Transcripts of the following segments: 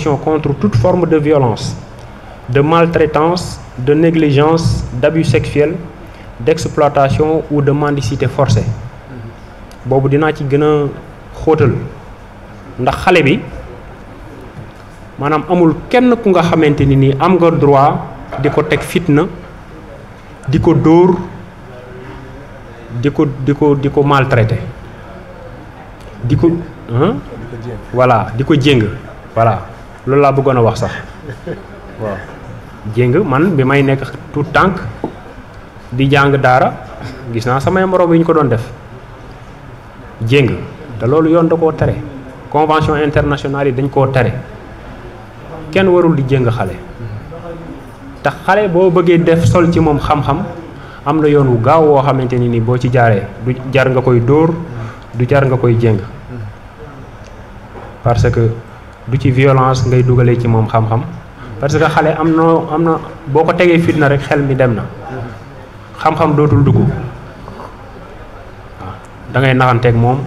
protection contre toute forme de violence, de maltraitance, de négligence, d'abus sexuels, d'exploitation ou de mendicité forcée. boobu dinaa ci gën a xóotal ndax xale bi maanaam amul kenn ku nga xamante ni nii am nga droit di ko teg fitna di ko dóor di ko maltraité di ko voilà di ko jéng voilà loolu laa bëggoon a wax sax waaw jéng man bi may nekk tout tànk di jàng daara gis naa samay moroom yi ñu ko doon def jéng te loolu yoon da koo tere convention internationale yi dañ koo tere kenn warul di jéng xale te xale boo bëggee def sol ci moom xam-xam am na yoon wu gaaw woo xamante ni ni boo ci jaaree du jar nga koy dóor du jar nga koy jéng parce que du ci violence ngay dugalee ci moom xam-xam parce que xale am na boo ko tegee fitna rek xel mi dem na xam-xam dootul dugg waaw da ngay naxanteeg moom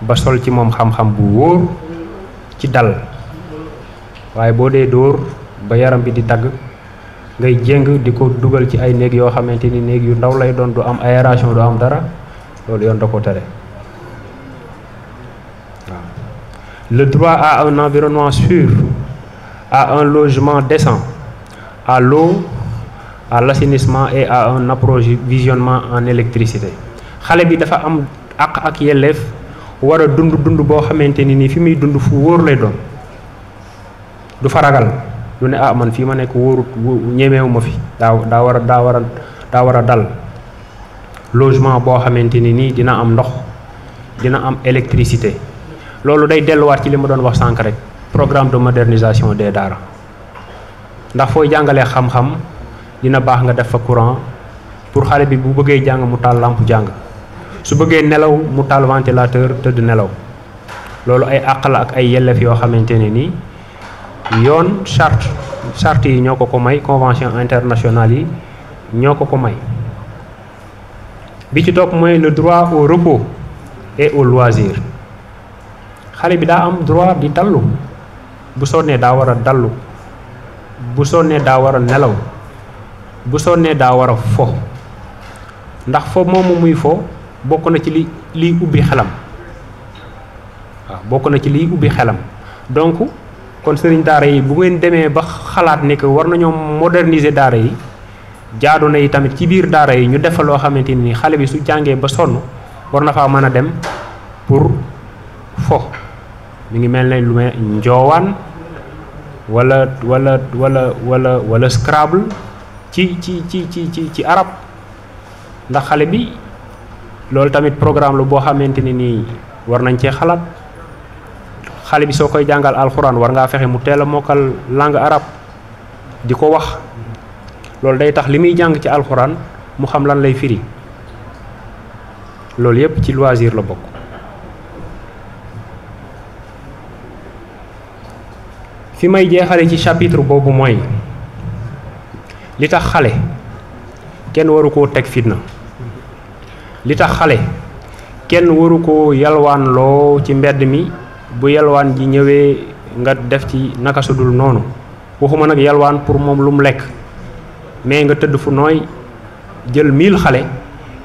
ba sol ci moom xam-xam bu wóor ci dal waaye boo dee dóor ba yaram bi di dagg ngay jéng di ko dugal ci ay néeg yoo xamante ni néeg yu ndaw lay doon du am aération du am dara loolu yoon da ko tere waaw. Le droit à un environnement sûr, à un logement décent, à l'eau, à l'assainissement et à un approvisionnement en électricité xale bi dafa am àq ak yelleef war a dund boo xamante ni nii fi muy dund fu wóor lay doon du fa ragal du ne man fii ma nekk wóorut ñemeewu ma fi daa war a dal logement boo xamante ni nii dina am ndox dina am électricité loolu day delluwaat ci li ma doon wax sànq rek programme de modernisation des daara ndax fooy jàngalee xam-xam dina baax nga def fa courant pour xale bi bu bëggee jàng mu taal lampe jàng su bëggee nelaw mu taal ventilateur tëdd nelaw loolu ay àq la ak ay yelleef yoo xamante ne nii yoon charte yi ñoo ko may convention internationale yi ñoo ko may bi ci topp mooy le droit au repos et au loisir xale bi daa am droit di dallu bu sonnee daa war a dallu bu sonnee daa war a nelaw bu sonnee daa war a fo ndax fo moomu muy fo bokk na ci liy ubbi xelam waaw bokk na ci liy ubbi xelam donc kon sëriñ daara yi bu ngeen demee ba xalaat ne que war nañoo moderniser daara yi jaadu na yi tamit ci biir daara yi ñu defal loo xamante ni xale bi su jàngee ba sonn war na faa mën a dem pour fo mi ngi mel ne lu mel njoowaan wala Scrabble ci arab ndax xale bi loolu tamit programme la boo xamante ni nii war nañ cee xalaat xale bi soo koy jàngal alxuraan war ngaa fexe mu teel a mokkal langue arabe di ko wax loolu day tax li muy jàng ci alxuraan mu xam lan lay firi loolu yépp ci loisir la bokk. fi may jeexale ci chapitre boobu mooy li tax xale kenn waru koo teg fitna li tax xale kenn waru koo yalwaan loo ci mbedd mi bu yalwaan ji ñëwee nga def ci naka sudul noonu waxuma nag yalwaan pour moom lu mu lekk mais nga tëdd fu nooy jël 1000 xale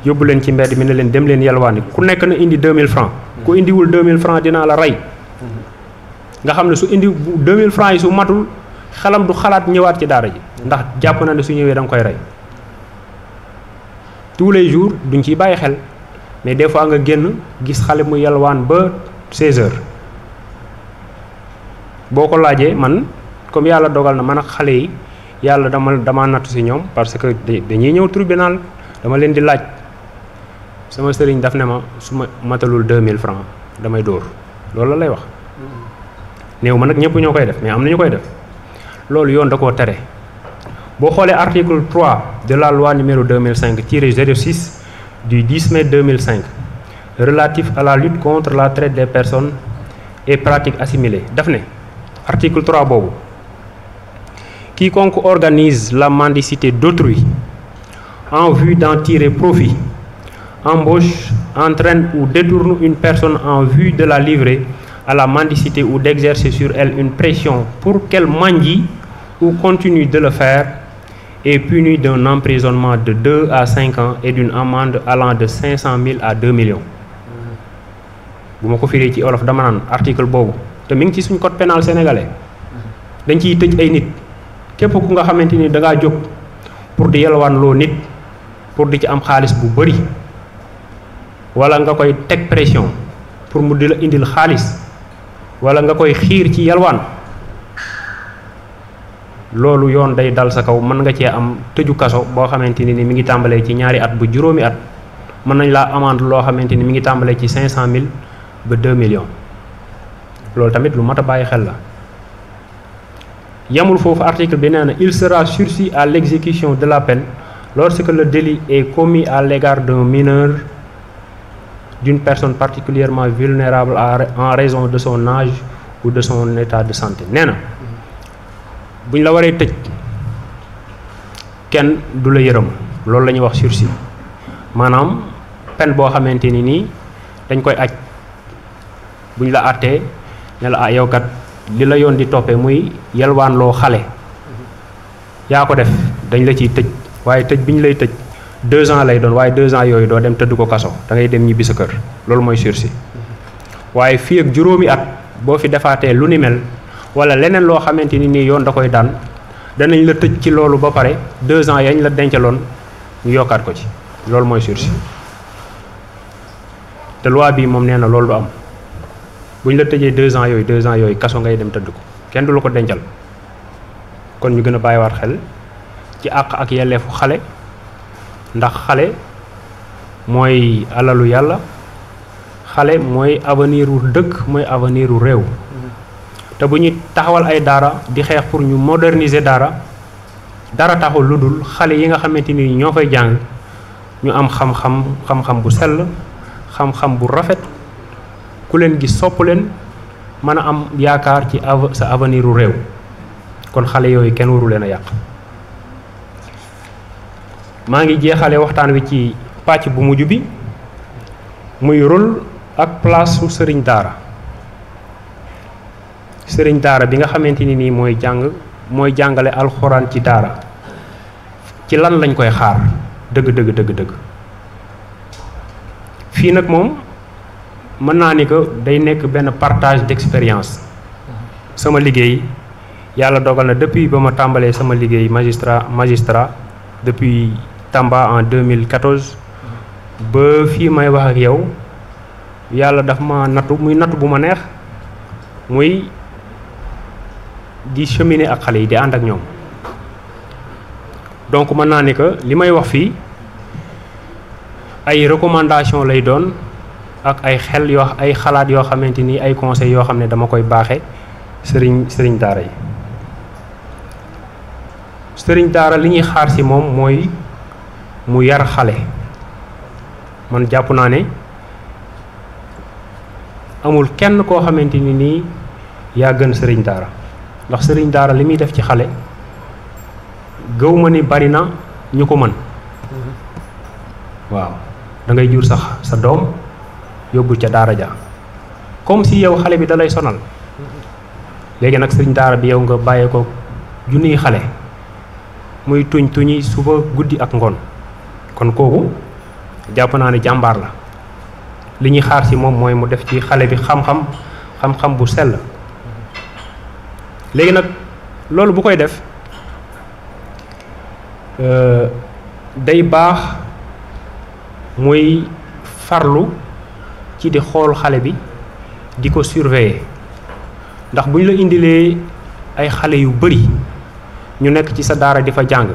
yóbbu leen ci mbedd mi ne leen dem leen yalwaani ku nekk na indi 2000 francs ku indiwul 2000 francs dinaa la rey nga xam ne su indi 2000 francs yi su matul xelam du xalaat ñëwaat ci daara ji ndax jàpp na ne su ñëwee da nga koy rey tous les jours duñ ciy bàyyi xel mais des fois nga génn gis xale mu yalwaan ba 16 heures boo ko laajee man comme yàlla dogal na man ak xale yi yàlla dama nattu ci ñoom parce que dañuy ñëw tribunal dama leen di laaj sama sëriñ daf ne ma su ma matalul 2000 francs damay dóor loolu la lay wax néew ma nag ñëpp ñoo koy def mais am na ñu koy def loolu yoon da koo tere boo xoolee article 3 de la loi numéro 2005-06 du 10 mai 2005 relatif à la lutte contre la traite des personnes et pratiques assimilées daf ne article 3 boobu quiconque organise la mendicité d'autrui en vue d'en tirer profit embauche, entraîne ou détourne une personne en vue de la livrer à la mendicité ou d'exercer sur elle une pression pour qu'elle mendie ou continue de le faire est puni d'un emprisonnement de 2 à 5 ans et d'une amende allant de 500 000 à 2 millions. bu ma ko firee ci olof dama naan article boobu te mi ngi ci suñ code pénal sénégalais dañ ciy tëj ay nit képp ku nga xamante ni da ngaa jóg pour di yelwaan loo nit pour di ci am xaalis bu bëri wala nga koy teg pression pour mu di la indil xaalis wala nga koy xiir ci yelwaan loolu yoon day dal sa kaw mën nga cee am tëju kaso boo xamante ni mi ngi tàmbalee ci ñaari at bu juróomi at mën nañ laa amende loo xamante ni mi ngi tàmbalee ci 500 000 ba 2 millions loolu tamit lu mat a bàyyi xel la. yamul foofu article bi nee na il sera sursis à l'exécution de la peine lorsque le délit est commis à l'égard d'un mineur, d'une personne particulièrement vulnérable en raison de son âge ou de son état de santé. nee na buñ la waree tëj kenn du la yërëm loolu la ñuy wax sursis maanaam peine boo xamante ni nii dañ koy aj buñ la àttee ne la yow kat li la yoon di toppee muy yelwaan loo xale yaa ko def dañ la ciy tëj waaye tëj bi ñu lay tëj 2 ans lay doon waaye 2 ans yooyu doo dem tëdd ko kaso da ngay dem ñibbi sa kër loolu mooy sursis waaye fii ak juróomi at boo fi defaatee lu ni mel wala leneen loo xamante ni nii yoon da koy daan danañ la tëj ci loolu ba pare 2 ans yañ la dencaloon ñu yokkaat ko ci loolu mooy sursis te loi bi moom nee na loolu du am bu ñu la tëjee 2 ans yooyu kaso ngay dem tëdd ko kenn du la ko dencal kon ñu gën a bàyyiwaat xel ci àq ak yelleefu xale ndax xale mooy alalu yàlla xale mooy avenir u dëkk mooy avenir u réew te bu ñuy taxawal ay daara di xeex pour ñu moderniser dara taxul lu dul xale yi nga xamante ni ñoo fay jàng ñu am xam-xam bu sell xam-xam bu rafet ku leen gis sopp leen mën a am yaakaar ci sa avenir u réew kon xale yooyu kenn waru leen a yàq. maa ngi jeexale waxtaan wi ci pàcc bu mujj bi muy rôle ak place su sëriñ daara bi nga xamante ni nii mooy jàngale alxuraan ci daara ci lan lañ koy xaar dëgg fii nag moom mën naa ni que day nekk benn partage d'expérience sama liggéey yàlla dogal na depuis ba ma tàmbalee sama liggéey magistrat depuis Tamba en 2014 ba fii may wax ak yow yàlla daf ma nattu muy nattu bu ma neex muy di cheminer ak xale yi di ànd ak ñoom donc mën naa ni que li may wax fii ay recommandation lay doon ak ay xalaat yoo xamante ni ay conseils yoo xam ne dama koy baaxe sëriñ daara yi sëriñ daara li ñuy xaar ci moom mooy mu yar xale man jàpp naa ne amul kenn koo xamante ni nii yaa gën sëriñ daara ndax sëriñ daara li muy def ci xale gëw ma ni bari na ñu ko mën waaw da ngay jur sax sa doom yóbbu ca daara ja comme si yow xale bi da lay sonal léegi nag sëriñ daara bi yow nga bàyyee ko junniy xale muy tuñi suba guddi ak ngoon kon kooku jàpp naa ne jàmbaar la li ñuy xaar ci moom mooy mu def ci xale bi xam-xam bu sell léegi nag loolu bu koy def day baax muy farlu ci di xool xale bi di ko surveiller ndax bu ñu la indilee ay xale yu bari ñu nekk ci sa daara di fa jàng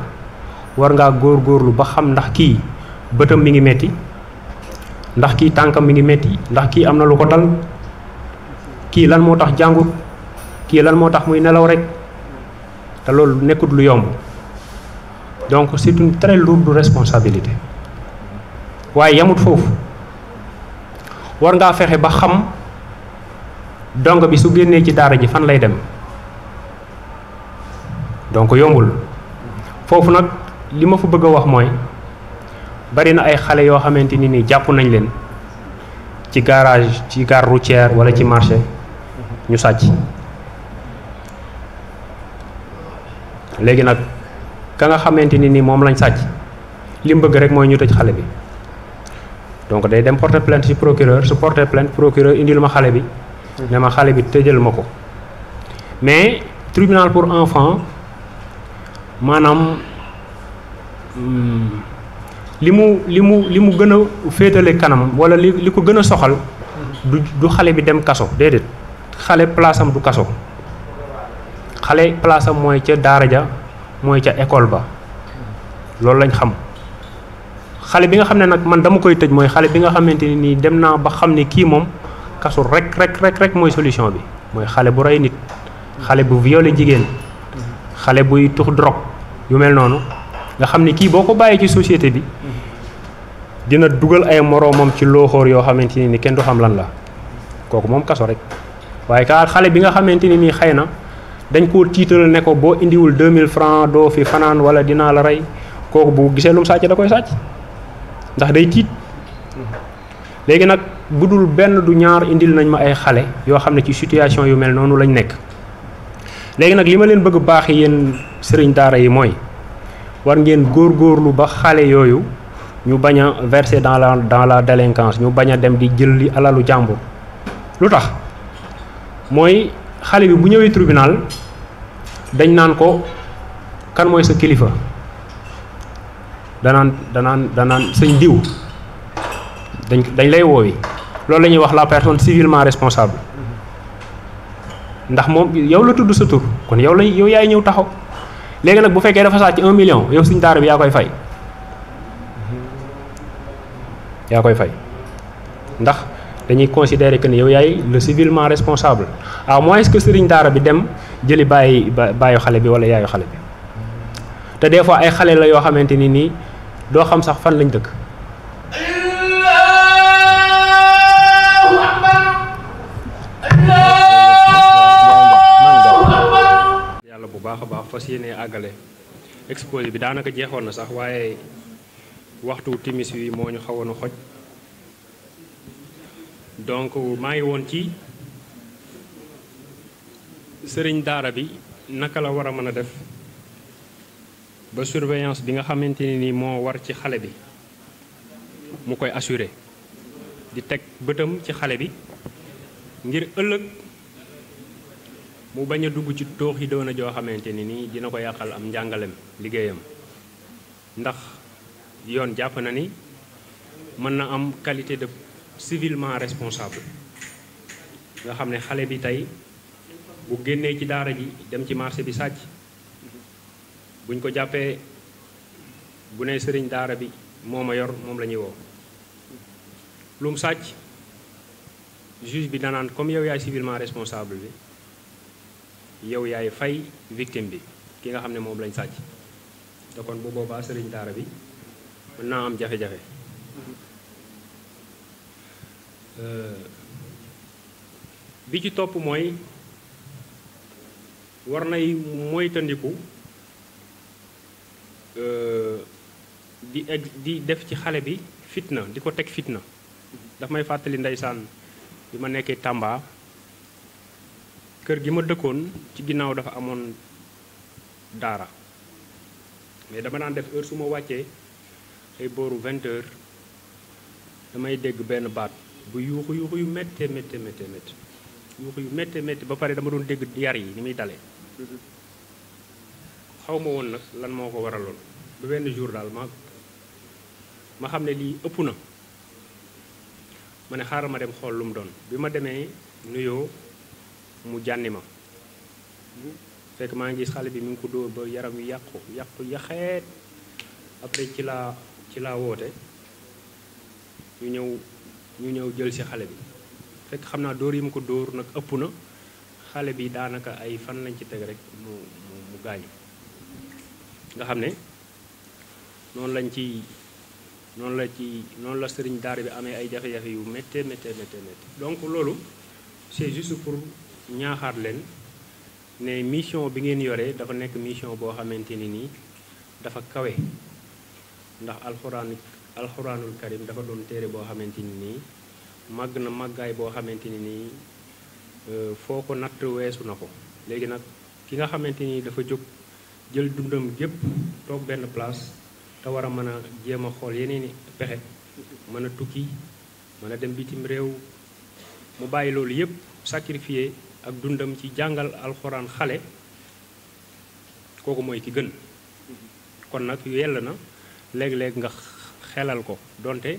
war ngaa góorgóorlu ba xam ndax kii bëtam mi ngi metti ndax kii tànkam mi ngi metti ndax kii am na lu ko dal kii lan moo tax jàngut kii lan moo tax muy nelaw rek te loolu nekkut lu yomb donc c'est une très lourde responsabilité waaye yamut foofu war ngaa fexe ba xam dongo bi su génnee ci daara ji fan lay dem donc yombul foofu nag li ma fa bëgg a wax mooy bari na ay xale yoo xamante ni jàpp nañ leen ci garage ci gare routière wala ci marché ñu sàcc léegi nag ka nga xamante ni moom lañ sàcc li mu bëgg rek mooy ñu tëj xale bi donc day dem porter plainte ci procureur su porter plainte procureur indil ma xale bi ne ma xale bi tëjal ma ko mais tribunal pour enfants maanaam li mu gën a féetale kanam wala li ko gën a soxal du xale bi dem kaso déedéet xale place am du kaso xale place am mooy ca daara ja mooy ca école ba loolu lañ xam xale bi nga xam ne nag man dama koy tëj mooy xale bi nga xamante ni nii dem naa ba xam ne kii moom kaso rek mooy solution bi mooy xale bu rey nit xale bu violé jigéen xale buy tux drogue yu mel noonu nga xam ne kii boo ko bàyyee ci société bi dina dugal ay moroomam ci looxoor yoo xamante ni kenn du xam lan la kooku moom kaso rek waaye ka xale bi nga xamante ni nii xëy na dañ koo tiital ne ko boo indiwul 2000 francs doo fi fanaan wala dinaa la rey kooku bu gisee lu mu sàcc da koy sàcc ndax day tiit léegi nag bu dul benn du ñaar indil nañ ma ay xale yoo xam ne ci situation yu mel noonu lañ nekk léegi nag li ma leen bëgg baax yéen sëriñ daara yi mooy war ngeen góorgóorlu ba xale yooyu ñu bañ a verser dans la délinquance ñu bañ a dem di jël li alalu jàmbur lu tax mooy xale bi bu ñëwee tribunal dañ naan ko kan mooy sa kilifa danaan sëñ diw dañ lay woowi loolu la ñuy wax la personne civilement responsable ndax moom yow la tudd sa tur kon yow yaay ñëw taxaw léegi nag bu fekkee dafa sàcc 1 million yow sëñ daara bi yaa koy fay ndax dañuy considérer que ne yow yaay le civilement responsable à moins que sëriñ daara bi dem jëli bàyyi xale bi wala yaayu xale bi te des fois ay xale la yoo xamante ni nii doo xam sax fan lañ dëkk yàlla bu baax a baax fas yéene àggale exposé bi daanaka jeexoon na sax waaye waxtu timis wi moo ñu xawoon a xoj donc maa ngi woon ci sëriñ daara bi naka la war a mën a def ba surveillance bi nga xamante ne ni moo war ci xale bi mu koy assurer di teg bëtam ci xale bi ngir ëllëg mu bañ a dugg ci toox yi doon a joo xamante ni nii dina ko yàqal am njàngalem liggéeyam ndax yoon jàpp na ni mën na am qualité de civilement responsable nga xam ne xale bi tey bu génnee ci daara ji dem ci marché bi sàcc buñ ko jàppee bu ne sëriñ daara bi moo ma yor moom la ñuy woo lu mu sàcc juge bi danaan comme yow yaay civilement responsable bi yow yaay fay victime bi ki nga xam ne moom lañ sàcc te kon bu boobaa sëriñ daara bi mën naa am jafe-jafe bi ci topp mooy war nay moytandiku di def ci xale bi fitna di ko teg fitna daf may fàttali ndeysaan bi ma nekkee Tamba kër gi ma dëkkoon ci ginnaaw dafa amoon daara mais dama daan def heure su ma wàccee ay booru 20 heures damay dégg benn baat bu yuuxu yu méttee yuuxu yu méttee ba pare dama doon dégg yar yi ni muy dalee xaw ma woon nag lan moo ko waraloon ba benn jour daal ma xam ne lii ëpp na ma ne xaaral ma dem xool lu mu doon bi ma demee nuyoo mu jànni ma fekk maa ngi gis xale bi mi ngi ko dóor ba yaram wi yàqu yaxeet après ci laa woote ñu ñëw jël si xale bi fekk xam naa dóor yi mu ko dóor nag ëpp na xale bi daanaka ay fan lañ ci teg rek mu gaañu nga xam ne noonu la sëriñ daara bi amee ay jafe-jafe yu méttee donc loolu c'est juste pour ñaaxaat leen ne mission bi ngeen yore dafa nekk mission boo xamante ni nii dafa kawe ndax alxuraanul karim dafa doon téere boo xamante ni nii màgg na màggaay boo xamante ni nii foo ko natt weesu na ko léegi nag ki nga xamante ni dafa jóg jël dundam gépp toog benn place te war a mën a jéem a xool yeneeni pexe mën a tukki mën a dem bitim réew mu bàyyi loolu yépp sacrifier ak dundam ci jàngal alxuraan xale kooku mooy ki gën kon nag yell na léeg-léeg nga xelal ko donte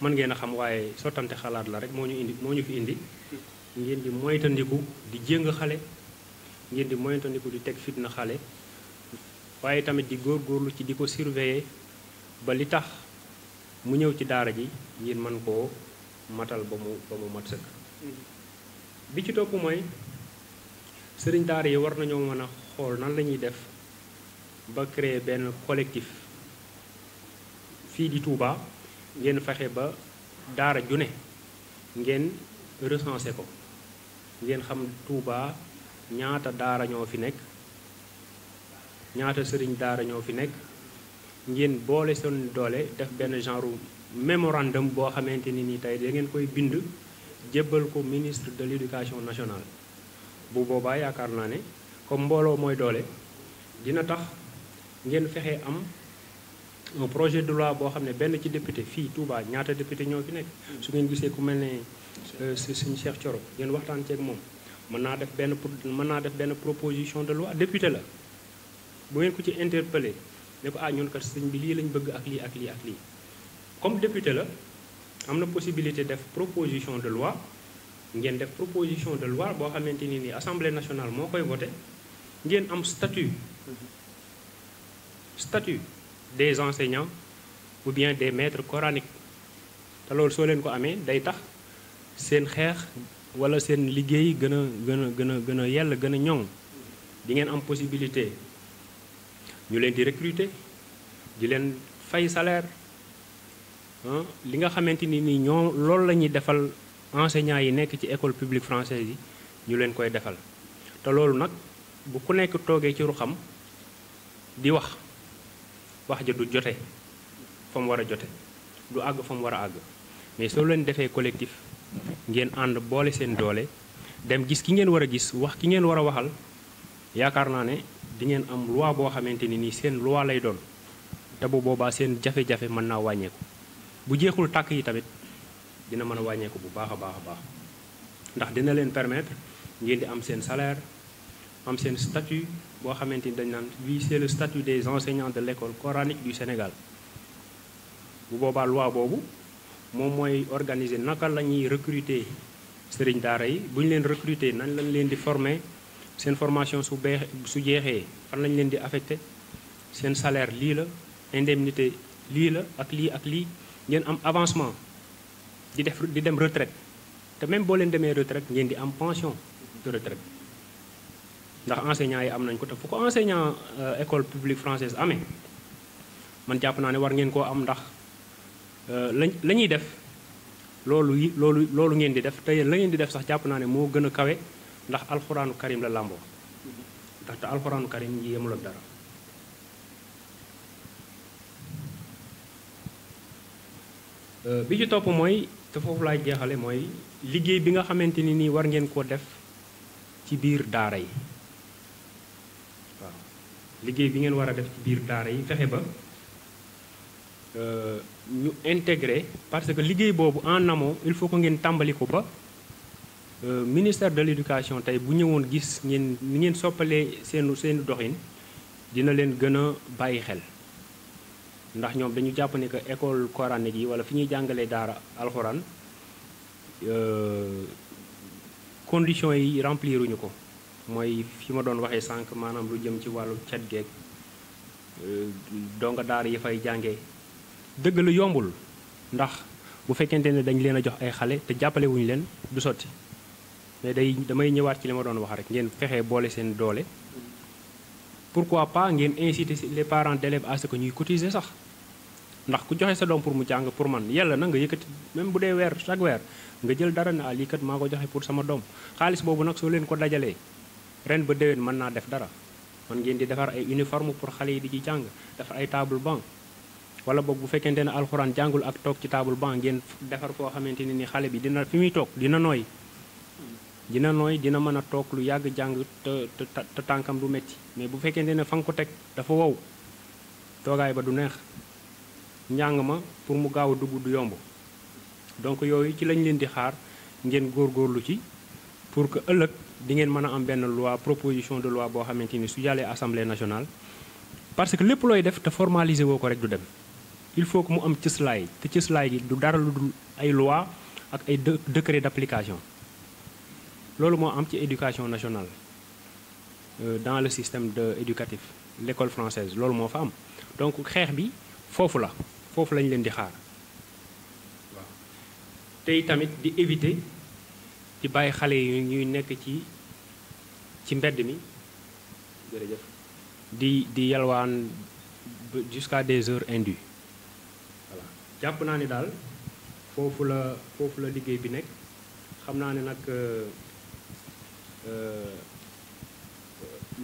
mën ngeen a xam waaye sottante xalaat la rek moo ñu fi indi ngeen di moytandiku di jéng xale ngeen di moytandiku di teg fitna xale waaye tamit di góorgóorlu ci di ko surveiller ba li tax mu ñëw ci daara ji ngeen mën koo matal ba mu mat sëkk bi ci topp mooy sëriñ daara yi war nañoo mën a xool nan la ñuy def ba créer benn collectif fii di Touba ngeen fexe ba daara ju ne ngeen recensé ko ngeen xam Touba ñaata daara ñoo fi nekk ñaata sëriñ daara ñoo fi nekk ngeen boole seen doole def benn genre mémorandum boo xamante ni tey da ngeen koy bind jébbal ko ministre de l'éducation nationale bu boobaa yaakaar naa ne comme mbooloo mooy doole dina tax ngeen fexe am un projet de loi boo xam ne benn ci député fii Touba ñaata député ñoo fi nekk su ngeen gisee ku mel ne suñu Cheikh Thioro ngeen waxtaan ceeg moom mën naa def benn proposition de loi député la bu ngeen ko ci interpellé ne ko ñun kat sëñ bi lii lañ bëgg ak lii ak lii ak lii comme député la am na possibilité def proposition de loi ngeen def proposition de loi boo xamante ni assemblée nationale moo koy voté ngeen am statut des enseignants ou bien des maîtres coraniques te loolu soo leen ko amee day tax seen xeex wala seen liggéey gën a yell gën a ñoŋ di ngeen am possibilité ñu leen di recruter di leen fay salaire li nga xamante ni ñoo loolu la ñuy defal enseignants yi nekk ci école publique française yi ñu leen koy defal te loolu nag bu ku nekk toogee ci ruxam di wax ja du jote fa mu war a jote du àgg fa mu war a àgg mais soo leen defee collectif ngeen ànd boole seen doole dem gis ki ngeen war a gis wax ki ngeen war a waxal yaakaar naa ne di ngeen am loi boo xamante ni seen loi lay doon te bu boobaa seen jafe-jafe mën naa wàññeeku bu jeexul tàkk yi tamit dina mën a wàññeeku bu baax a baax ndax dina leen permettre ngeen di am seen salaire am seen statut boo xamante ni dañ naan lii c'est le statut des enseignants de l'école coranique du Sénégal bu boobaa loi boobu moom mooy organiser naka la ñuy recruter sëriñ daara yi bu ñu leen recruter nañ lañ leen di former seen formation su jeexee fan lañ leen di affecté seen salaire lii la indemnité lii la ak lii ngeen am avancement di dem retraite te même boo leen demee retraite ngeen di am pension de retraite ndax enseignants yi am nañ ko te fu ko enseignant école publique française amee man jàpp naa ne war ngeen koo am ndax la ñuy def loolu ngeen di def te la ngeen di def sax jàpp naa ne moo gën a kawe ndax alxuraanu karim la làmboo ndax te alxuraanu karim yi yemul ak dara bi ci topp mooy te foofu laay jeexale mooy liggéey bi nga xamante ni nii war ngeen koo def ci biir daara yi waaw liggéey bi ngeen war a def ci biir daara yi fexe ba ñu intégrer parce que liggéey boobu en amont il faut que ngeen tàmbali ko ba ministère de l'éducation tey bu ñëwoon gis ngeen ni ngeen soppalee seenu doxin dina leen gën a bàyyi xel ndax ñoom dañu jàpp ne que école coranique yi wala fi ñuy jàngalee daara alxuraan conditions yi rempliruñu ko mooy fi ma doon waxee sànq maanaam lu jëm ci wàllu cet geeg donga daara yi fay jàngee dëgg la yombul ndax bu fekkente ne dañ leen a jox ay xale te jàppale wuñu leen du sotti mais damay ñëwaat ci li ma doon wax rek ngeen fexee boole seen doole pourquoi pas ngeen inciter les parents d'élèves à ce que ñuy cotiser sax ndax ku joxe sa doom pour mu jàng pour man yàlla na nga yëkkati même bu dee weer chaque weer nga jël dara ne lii kat maa ko joxe pour sama doom xaalis boobu nag soo leen ko dajalee ren ba déwén mën naa def dara man ngeen di defar ay uniforme pour xale yi di ci jàng defar ay table banc wala boog bu fekkente ne alxuraan jàngul ak toog ci table banc ngeen defar foo xamante ne ni xale bi dina fi muy toog dina nooy dina nooy dina mën a toog lu yàgg jàng te tànkam du metti mais bu fekkente ne fa nga ko teg dafa wow toogaay ba du neex njàng ma pour mu gaaw a dugg du yomb donc yooyu ci lañ leen di xaar ngeen góorgóorlu ci pour que ëllëg di ngeen mën a am benn loi proposition de loi boo xamante ni su jàllee assemblée nationale parce que lépp looy def te formaliser woo ko rek du dem il faut que mu am cëslaay te cëslaay gi du dara lu dul ay loi ak ay décret d'application loolu moo am ci éducation nationale dans le système éducatif l'école française loolu moo fa am donc xeex bi foofu lañ leen di xaar waaw tey tamit di éviter di bàyyi xale yi ñuy nekk ci mbedd mi jërëjëf di yalwaan jusqu'à des heures indues voilà jàpp naa ni daal foofu la liggéey bi nekk xam naa ne nag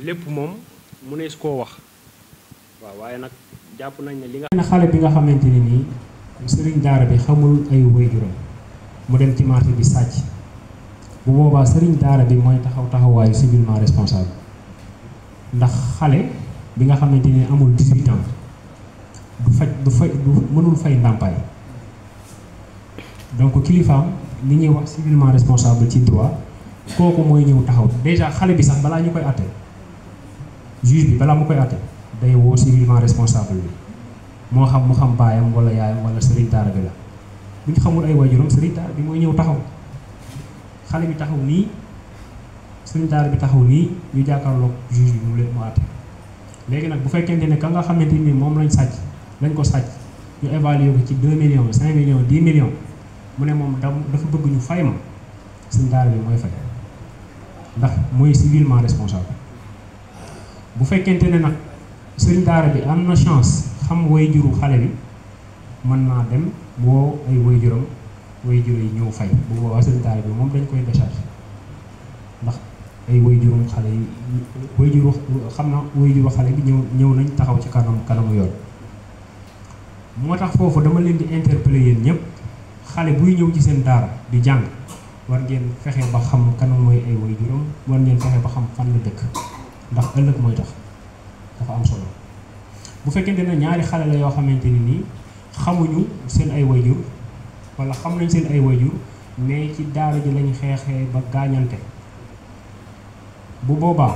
lépp moom mu nees koo wax waaw waaye nag jàpp nañ ne li nga xale bi nga xamante ni nii sëriñ daara bi xamul ay waajuram mu dem ci marché bi sàcc bu boobaa sëriñ daara bi mooy taxawaayu civilement responsable ndax xale bi nga xamante ni amul 18 ans du mënul fay ndàmpaay donc kilifaam li ñuy wax civilement responsable ci droit kooku mooy ñëw taxaw déjà xale bi sax balaa ñu koy àtte juge bi balaa mu koy àtte day woo civilement responsable bi moo xam mu xam baayam wala yaayam wala sëriñ daara bi la bu ñu xamul ay waajuram sëriñ daara bi mooy ñëw taxaw xale bi taxaw nii sëriñ daara bi taxaw nii ñu jàkkaarloog juge bi mu leen mu àtte léegi nag bu fekkente ne ka nga xamante ni moom lañ ko sàcc ñu évaluer ko ci 2 millions 5 millions 10 millions mu ne moom dafa bëgg ñu fay ma sëriñ daara bi mooy fay ndax mooy civilement responsable bu fekkente ne nag sëriñ daara bi am na chance xam waajuru xale bi mën naa dem woo ay waajuram waajur yi ñëw fay bu boobaa sëriñ daara bi moom dañ koy décharger ndax ay waajurum xale yi waajuru xam na waajuru xale bi ñëw nañ taxaw ci kanamu yoon moo tax foofu dama leen di interpeller yéen ñëpp xale buy ñëw ci seen daara di jàng war ngeen fexe ba xam kan mooy ay waajuram war ngeen fexe ba xam fan la dëkk ndax ëllëg mooy tax dafa am solo bu fekkente ne ñaari xale la yoo xamante ni nii xamuñu seen ay waajur wala xam nañ seen ay waajur mais ci daara ji lañ xeexee ba gaañante bu boobaa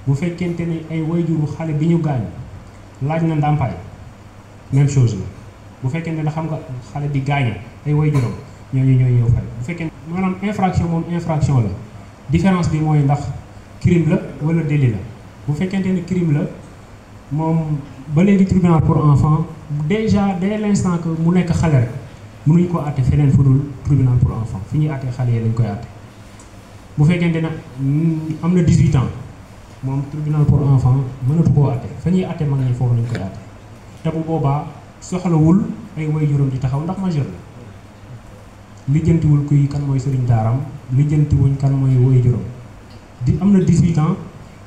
bu fekkente ne ay waajuru xale bi ñu gaañ laaj na ndàmpaay même chose la bu fekkente ne xam nga xale bi gaañe ay waajuram ñooñu ñooy ñëw fay bu fekkee maanaam infraction moom infraction la différence bi mooy ndax crime la wala délit la bu fekkente ne crime la moom ba léegi tribunal pour enfants déjà dès l'instant que mu nekk xale rek mënuñ ko àtte feneen fu dul tribunal pour enfants fi ñuy àtte xale yi lañ koy àtte bu fekkente ne am na 18 ans moom tribunal pour enfants mënatu koo àtte fa ñuy àtte mag ñi foofu lañ koy àtte te bu boobaa soxlawul ay waajuram di taxaw ndax majeur la lijjantiwul kuy kan mooy sëriñ daaram lijjantiwuñ kan mooy waajuram di am na 18 ans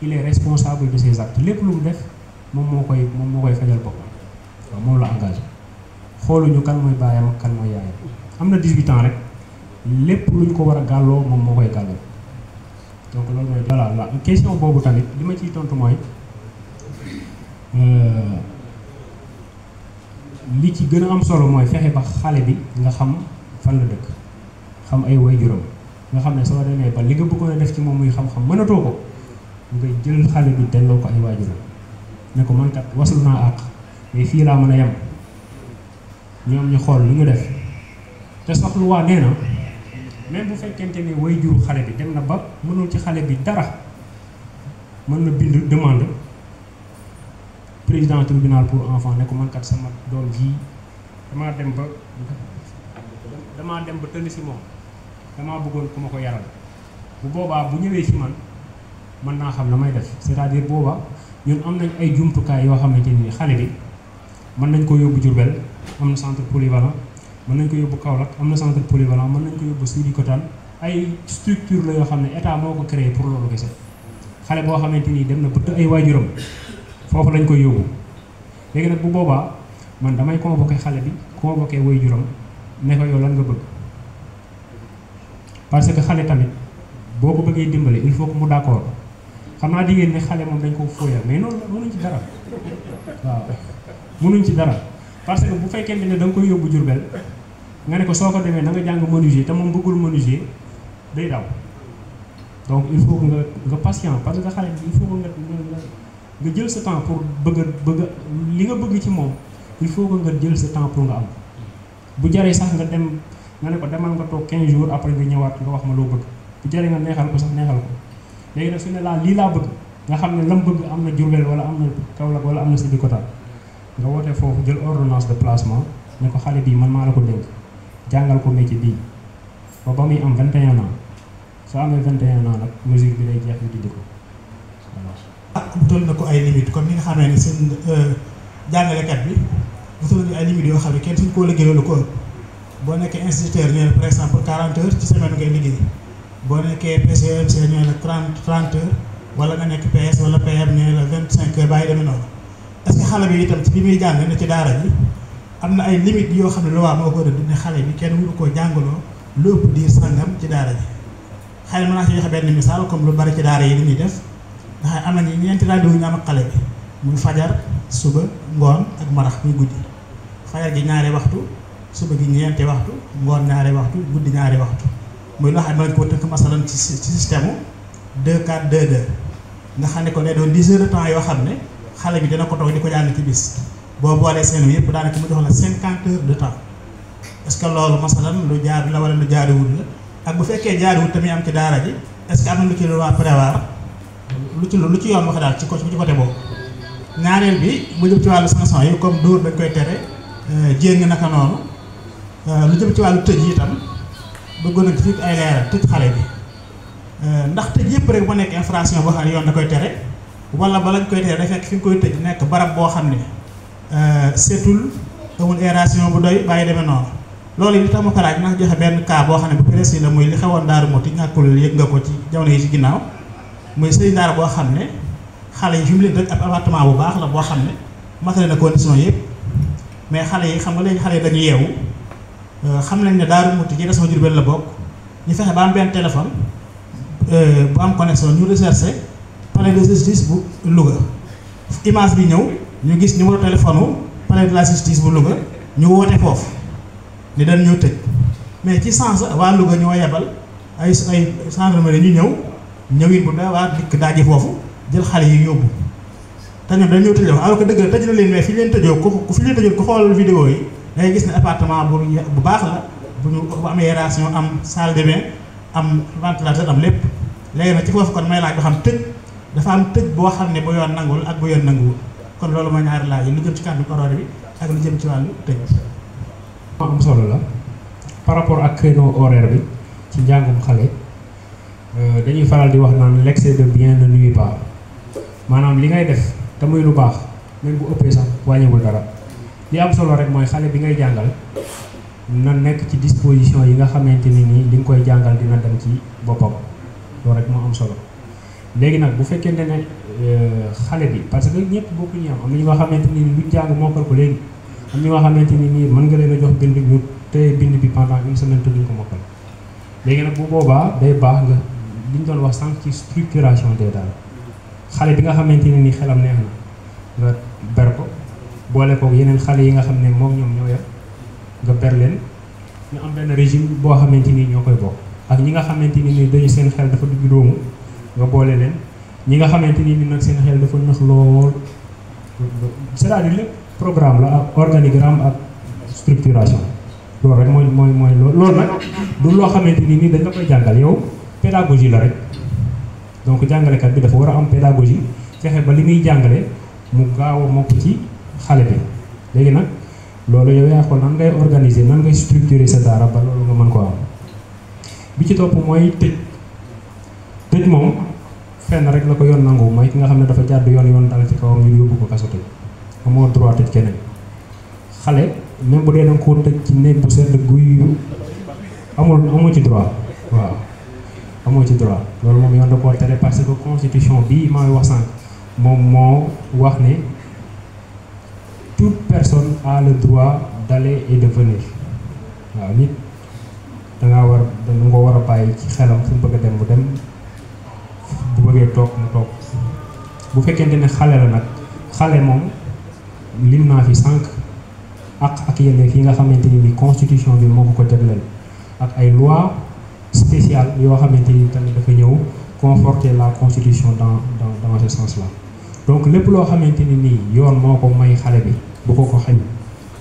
il est responsable de ses actes lépp lu mu def moom moo koy fajal boppam waaw moom la engagé xooluñu kan mooy baayam ak kan mooy yaayam am na 18 ans rek lépp luñ ko war a gàlloo moom moo koy gàlloo donc loolu mooy voilà la question boobu tamit li ma ciy tontu mooy li ci gën a am solo mooy fexe ba xale bi nga xam fan la dëkk xam ay waajuram nga xam ne soo demee ba li nga bëggoon a def ci moom muy xam-xam mënatoo ko nga jël xale bi delloo ko ay waajuram ne ko man kat wasul naa àq mais fii laa mën a yem ñoom ñu xool lu ñu def te soxlu waa nee na même bu fekkente ne waajuru xale bi dem na ba mënul ci xale bi dara mën na bind demande président tribunal pour enfants ne ko man kat sama doom ji damaa dem ba tënn si moom damaa bëggoon ku ma ko yaral bu boobaa bu ñëwee ci man mën naa xam la may def c'est-à-dire booba ñun am nañ ay jumtukaay yoo xamante ni xale bi mën nañ ko yóbbu Diourbel am na centre polyvalent mën nañ ko yóbbu Kaolack am na centre polyvalent mën nañ ko yóbbu Sébikotane ay structure la yoo xam ne état moo ko créé pour loolu kese xale boo xamante ni dem na bëtt ay waajuram foofu lañ koy yóbbu léegi nag bu boobaa man damay convoqué xale bi convoqué waajuram ne ko yow lan nga bëgg parce que xale tamit boo ko bëggee dimbale il faut que mu d'accord xam naa jigéen ne xale moom dañ ko fooyal mais noonu mënuñ ci dara waaw mënuñ ci dara parce que bu fekkente ne da nga koy yóbbu Jurbel nga ne ko soo ko demee na nga jàng menuisier te moom bëggul menuisier day daw donc il faut que nga patient parce que xale bi il faut que nga jël sa temps pour bëgg li nga bëgg ci moom il faut que nga jël sa temps pour nga am bu jaree sax nga dem nga ne ko demal nga toog 15 jours après nga ñëwaat nga wax ma loo bëgg bu jaree nga neexal ko sax neexal ko léegi nag su ne laa lii laa bëgg nga xam ne lam bëgg am na Diourbel wala am na Kaolack wala am na Sébikotane nga woote foofu jël ordonnance de placement ne ko xale bii man maa la ko dénk jàngal ko métier bii ba muy am 21 ans soo amee 21 ans nag musique bi day jeex ñu dindi ko voilà. wutal na ko ay limites comme ni nga xamee ne seen jàngalekat bi wutal nañu ay limites yoo xam ne kenn suñ koo liggéeyoo lu ko ëpp boo nekkee instituteur ñu ne par exemple 40 heures ci semaine ngay liggéey boo nekkee PCMC ñu ne la 30 heures wala nga nekk PS wala PM ñu ne la 25 heures bàyyi demee noonu est-ce que xale bi itam ci bi muy jàng ne ci daara ji am na ay limites yoo xam ne lu waa moo ko rëdd ne xale bi kenn mënu koo jàngaloo lu ëpp diir sangam ci daara ji xëy na mën naa si joxe benn misaal comme lu bari ci daara yi li ñuy def ndax am nañu ñeenti rajo yu ñu am ak xale bi muy fajar suba ngoon ak marax muy guddi fajar gi ñaari waxtu suba gi ñeenti waxtu ngoon ñaari waxtu guddi ñaari waxtu muy loo xam ne mën ko tënk masalan ci système 2-4-2-2 nga xam ne ko ne doon 10 heures de temps yoo xam ne xale bi dina ko toog di ko jàng ci bis boo boolee seen yëpp daanaka mu jox la 50 heures de temps est-ce que loolu masalan lu jaar la wala lu jaariwul la ak bu fekkee jaariwul tamit am ci daara ji est-ce que am na lu ci lu waa prévoir lu ci yoon wax daal ci côté boobu ñaareel bi mu jëm ci wàllu sanction yi comme dóor dañ koy tere jéng naka noonu lu jëm ci wàllu tëj yi itam bëggoon nañ ci ay leeral tëj xale bi ndax tëj yëpp rek mu nekk infraction boo xam ne yoon da koy tere wala ba lañ koy tere day fekk fi nga koy tëj nekk barab boo xam ne seetul amul aération bu doy bàyyi demee noonu loolu yi li tax ma ko laaj ndax joxe benn cas boo xam ne bu précis la muy li xewoon Daaru Muxti ñàkkul yëg nga ko ci jamono yi ci ginnaaw muy sëriñ daara boo xam ne xale yi fi mu leen dëkk ab appartement bu baax la boo xam ne matale na condition yëpp mais xale yi xam nga léegi xale yi dañu yeewu xam nañ ne Daaru Muxti ci région Diourbel la bokk ñu fexe ba am benn téléphone bu am connexion ñu recherché palais de justice bu Louga image bi ñëw ñu gis numéro téléphone wu palais de la justice bu Louga ñu woote foofu ni dañ ñëw tëj mais ci sens waa Louga ñoo yebal ay gendarmerie ñu ñëwin bu da waa dikk daaji foofu jël xale yi yóbbu te ñoom dañ ñëw tëj alors que dëgg la tëj na leen mais fi leen tëjoo ku fi leen tëjoon ku xoolal vidéo yi da ngay gis ne appartement bu baax la bu am aération am salle de bain am ventilateur am lépp léegi nag ci foofu kon may laaj ba xam tëj dafa am tëj boo xam ne bu yoon nanguwul ak bu yoon nanguwul kon loolu mooy ñaari laaj yi lu jëm ci kàddu horaire bi ak lu jëm ci wàllu tëj. am solo la par rapport ak créneau horaire bi ci njàngum xale dañuy faral di wax naan l'excès de bien ne nuit pas maanaam li ngay def te muy lu baax même bu ëppee sax wàññiwul dara li am solo rek mooy xale bi ngay jàngal na nekk ci disposition yi nga xamante ni nii li nga koy jàngal dina dem ci boppam loolu rek moo am solo léegi nag bu fekkente ne xale bi parce que ñëpp bokkuñu am na ñu nga xamante ni luñ jàng mokkal ko léegi am ñu nga xamante ni nii mën nga leen a jox bind ñu téye bind bi pendant une semaine te duñ ko mokkal léegi nag bu boobaa day baax nga li ñu doon wax sànq ci structuration des daal xale bi nga xamante ne ni xelam neex na nga ber ko boole ko yeneen xale yi nga xam ne moom ñoom ñoo yem nga ber leen ñu am benn régime boo xamante ni ñoo koy bokk ak ñi nga xamante ni ni dañu seen xel dafa dugg doomu nga boole leen ñi nga xamante ni nag seen xel dafa nëx lool c'est-à-dire lépp programme la ak organigramme ak structuration loolu rek mooy loolu nag du loo xamante ni nii dañ la koy jàngal yow pédagogie la rek donc jàngalekat bi dafa war a am pédagogie fexe ba li muy jàngale mu gaaw a mokk ci xale bi léegi nag loolu yow yaa xool nan ngay organiser nan ngay structurer sa daara ba loolu nga mën ko am bi ci topp mooy tëj moom fenn rek la ko yoon nangu mooy ki nga xam ne dafa jàdd yoon dal ci kawam ñu yóbbu ko kaso tëj amoo droit tëj keneen xale même bu dee da nga koo tëj ci néeg bu sedd guy amoo ci droit waaw amoo ci droit loolu moom yoon da koo tere parce que constitution bii maa ngi wax sànq moom moo wax ne toute personne a le droit d'aller et de venir waaw nit da nga war a bàyyi ci xelam fu mu bëgg a dem mu dem bu bëggee toog mu toog bu fekkente ne xale la nag xale moom lim naa fi sànq ak yelleef yi nga xamante ni constitution bi moo ko jagleel ak ay loi spéciale yoo xamante ni tamit dafa ñëw conforter la constitution dans ce sens là. Donc lépp loo xamante ni nii yoon moo ko may xale bi bu ko xañ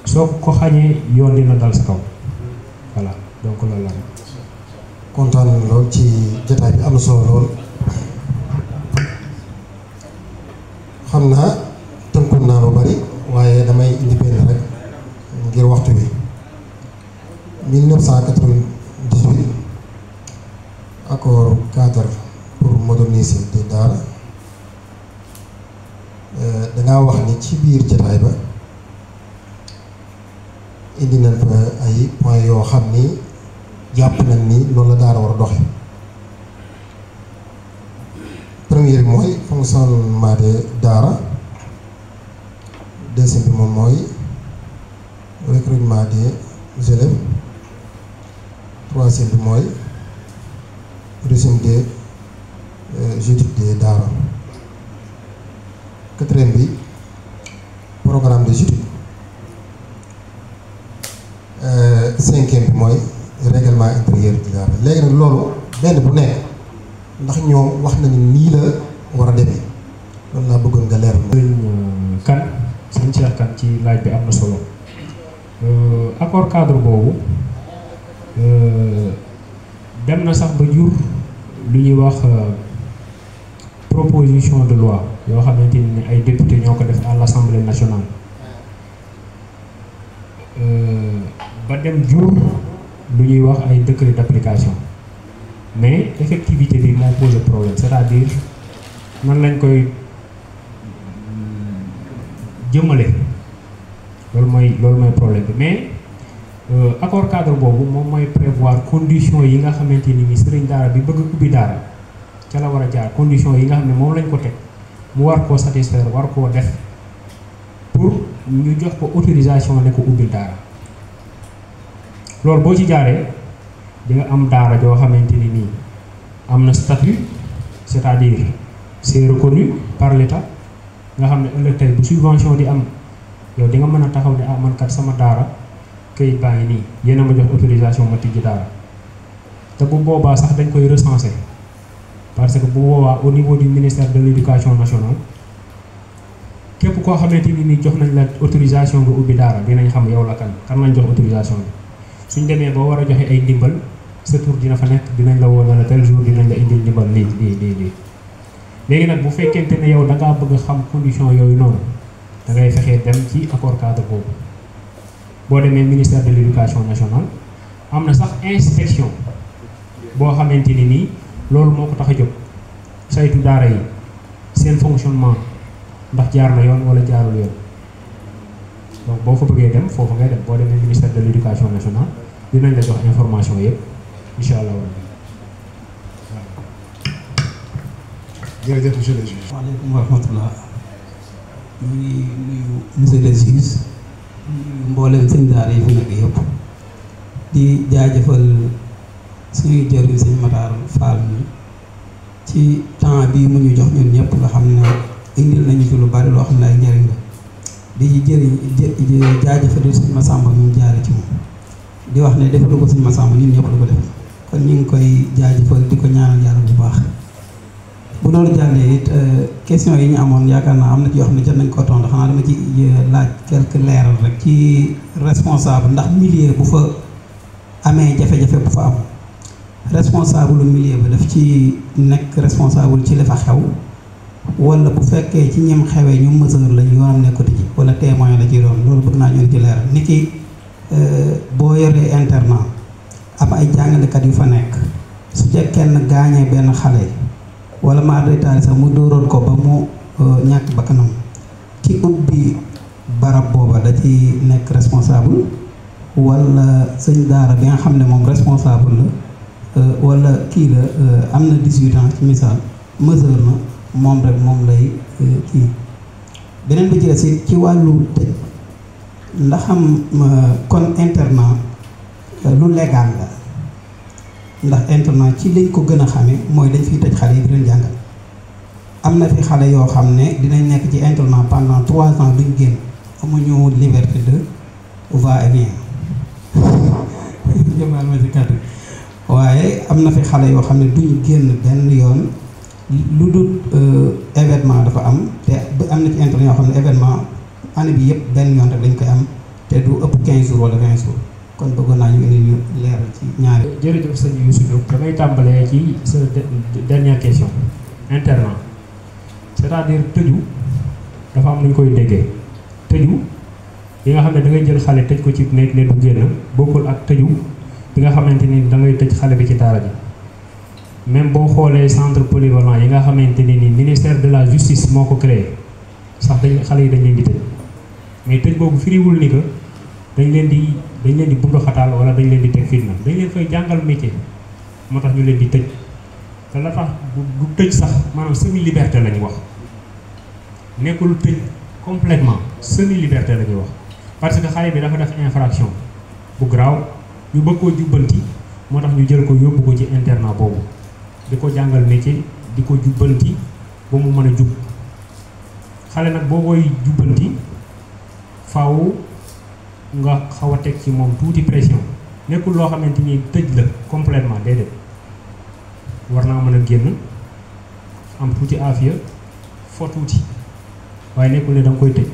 soo ko xañee yoon dina dal sa kaw voilà donc loolu la. kontaan nañu lool ci jotaay bi am na solo lool xam naa tënkoon naa lu bari waaye damay indi benn rek ngir waxtu bi 1998 accord cadre pour moderniser des daara dangaa wax ni ci biir jotaay ba indi nañ fa ay points yoo xam ni jàpp nañ ni loolu la daara war a doxe première bi mooy fonctionnement de daara deuxième bi moom mooy recrutement des élèves troisième bi mooy régime des études des daara quatrième bi programme des études cinquième bi mooy règlement intérieur di daara léegi nag loolu benn bu nekk ndax ñoom wax nañu nii la war a demee loolu laa bëggoon nga leer kan sëñ Cheikh Kane ci laaj bi am na solo accord cadre boobu dem na sax ba jur lu ñuy wax proposition de loi yoo xamante ni ay député ñoo ko def à l'Assemblée nationale ba dem jur lu ñuy wax ay décret d'application mais effectivité bi moo pose problème c'est-à-dire nan lañ koy jëmale loolu mooy problème bi mais accord cadre boobu moom mooy prévoir conditions yi nga xamante ni sëriñ daara bi bëgg ubbi daara ca la war a jaar conditions yi nga xam ne moom lañ ko teg mu war koo satisfaire war koo def pour ñu jox ko autorisation ne ko ubbi daara loolu boo ci jaaree di nga am daara joo xamante ni nii am na statut c'est-à-dire c'est reconnu par l'État nga xam ne ëllëg tey bu subvention di am yow di nga mën a taxaw ne ah man kat sama daara këyit baa ngi nii yéen a ma jox autorisation ma tijji daara te bu boobaa sax dañ koy recenser parce que bu boobaa au niveau du ministère de l'éducation nationale képp koo xamante ni nii jox nañ la autorisation nga ubbi daara dinañ xam yow la kan lañ jox autorisation bi suñ demee boo war a joxe ay ndimbal sa tur dina fa nekk dinañ la woo na la tel jour dinañ la indil ndimbal lii léegi nag bu fekkente ne yow da ngaa bëgg a xam condition yooyu noonu da ngay fexee dem ci accord cadre boobu boo demee ministère de l'éducation nationale am na sax inspection boo xamante ni nii loolu moo ko tax a jóg saytu daara yi seen fonctionnement ndax jaar na yoon wala jaarul yoon donc boo fa bëggee dem foofu ngay dem boo demee ministère de l'éducation nationale dinañ la jox information yëpp incha allah. jërëjëf monsieur le juge. waaleykum wa rahmatullah ñu ngi nuyu monsieur le juge mboolem sëñ daara yi fi nekk yëpp di jaajëfal suñuy jëriñ sëñ Matar Fall mi ci temps bii mu ñu jox ñun ñëpp nga xam ne indil nañu fi lu bari loo xam ne ay njëriñ la di jaajëfal sëñ Massamba ñu jaare ci moom di wax ne defalu ko sëñ Massamba ñun ñëpp lu ko def kon ñu ngi koy jaajëfal di ko ñaanal yàlla bu baax. bu loolu jàllee it question yi ñu amoon yaakaar naa am na ci yoo xam ne jot nañ ko tontu xanaa dama ci laaj quelque leeral rek ci responsable ndax milieu bu fa amee jafe-jafe bu fa am responsable milieu bi daf ci nekk responsable ci li fa xew wala bu fekkee ci ñim xewee ñu mesure la ñu yoonam nekkati ci wala témoin la ci doon loolu bëgg naa ñu ci leeral ni ki boo yoree internat am ay jàngalekat yu fa nekk su jekk kenn gaañee benn xale wala maa day taal sax mu dóoroon ko ba mu ñàkk bakkanam ki ubbi barab booba da ci nekk responsable wala sëñ daara bi nga xam ne moom responsable la wala kii la am na 18 ans ci misaal mesure na moom rek moom lay kii beneen bi ci des ci wàllu tëj ndax am kon internat lu légal la ndax internat ci liñ ko gën a xamee mooy dañ fiy tëj xale yi di leen jàngal am na fi xale yoo xam ne dinañ nekk ci internat pendant 3 ans duñ génn amuñu liberté de va-et-vient jëmal ma ci kàddu waaye am na fi xale yoo xam ne duñ génn benn yoon lu dul événement dafa am te am na ci internat yoo xam ne événement année bi yëpp benn yoon rek lañ koy am te du ëpp 15 jours wala 20 jours kon bëggoon naa ñu indi ñu leeral ci ñaari. jërëjëf sëñ Youssou Diop damay tàmbalee ci sa dernière question internat c'est-à-dire tëju dafa am nu ñu koy déggee tëju yi nga xam ne da ngay jël xale tëj ko ci néeg ne du génn bokkul ak tëju bi nga xamante ni da ngay tëj xale bi ci daara ji même boo xoolee centre polyvalent yi nga xamante ni ministère de la justice moo ko créé sax xale yi dañ leen di tëj mais tëj boobu firiwul ni que dañ leen di bundu xataal wala dañ leen di teg fitna dañ leen fay jàngal métier moo tax ñu leen di tëj te la tax du tëj sax maanaam semi liberté la ñu wax nekkul tëj complètement semi liberté la ñuy wax parce que xale bi dafa def infraction bu garaaw ñu bëgg koo jubbanti moo tax ñu jël ko yóbbu ko ci internat boobu di ko jàngal métier di ko jubbanti ba mu mën a jub xale nag boo koy jubbanti faaw nga xaw a teg ci moom tuuti pression nekkul loo xamante ni tëj la complètement déedéet war naa mën a génn am tuuti aafiya fo tuuti waaye nekkul ne da nga koy tëj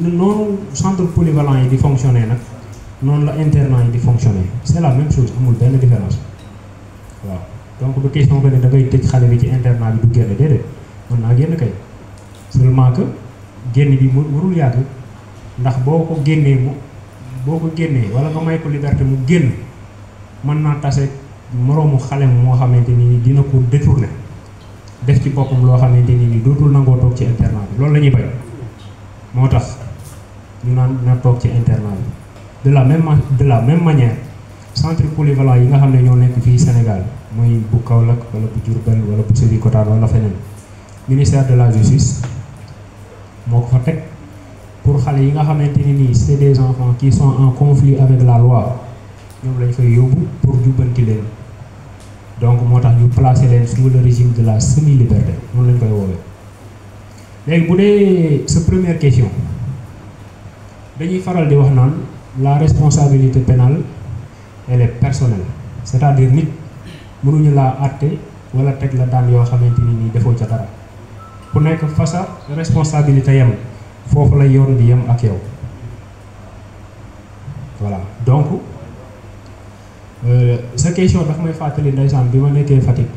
noonu centre polyvalent yi di fonctionner nag noonu la internat yi di fonctionner c'est la même chose amul benn différence waaw donc du question que ne da ngay tëj xale bi ci internat bi du génn déedéet mën naa génn kay seulement que génn bi warul yàgg ndax boo ko génnee wala nga may ko liberté mu génn mën naa tase moroomu xale moo xamante ni dina ko détourner def ci boppam loo xamante ni dootul nangoo toog ci internat bi loolu la ñuy bañ moo tax ñu naan dina toog ci internat bi de la même manière centre polyvalent yi nga xam ne ñoo nekk fii Sénégal mooy bu Kaolack wala bu Diourbel wala bu Sébikotane wala feneen ministère de la justice moo ko fa teg pour xale yi nga xamante ni nii c'est des enfants qui sont en conflit avec la loi ñoom lañ fay yóbbu pour jubbanti leen donc moo tax ñu placer leen sous le régime de la semi-liberté noonu lañ koy woowee. léegi bu dee sa première question dañuy faral di wax naan la responsabilité pénale elle est personnelle c'est-à-dire nit mënuñu laa àtte wala teg la daan yoo xamante ni nii defoo ca dara ku nekk fa sa responsabilité yem foofu lay yoon di yem ak yow voilà donc sa question daf may fàttali ndeysaan bi ma nekkee Fatick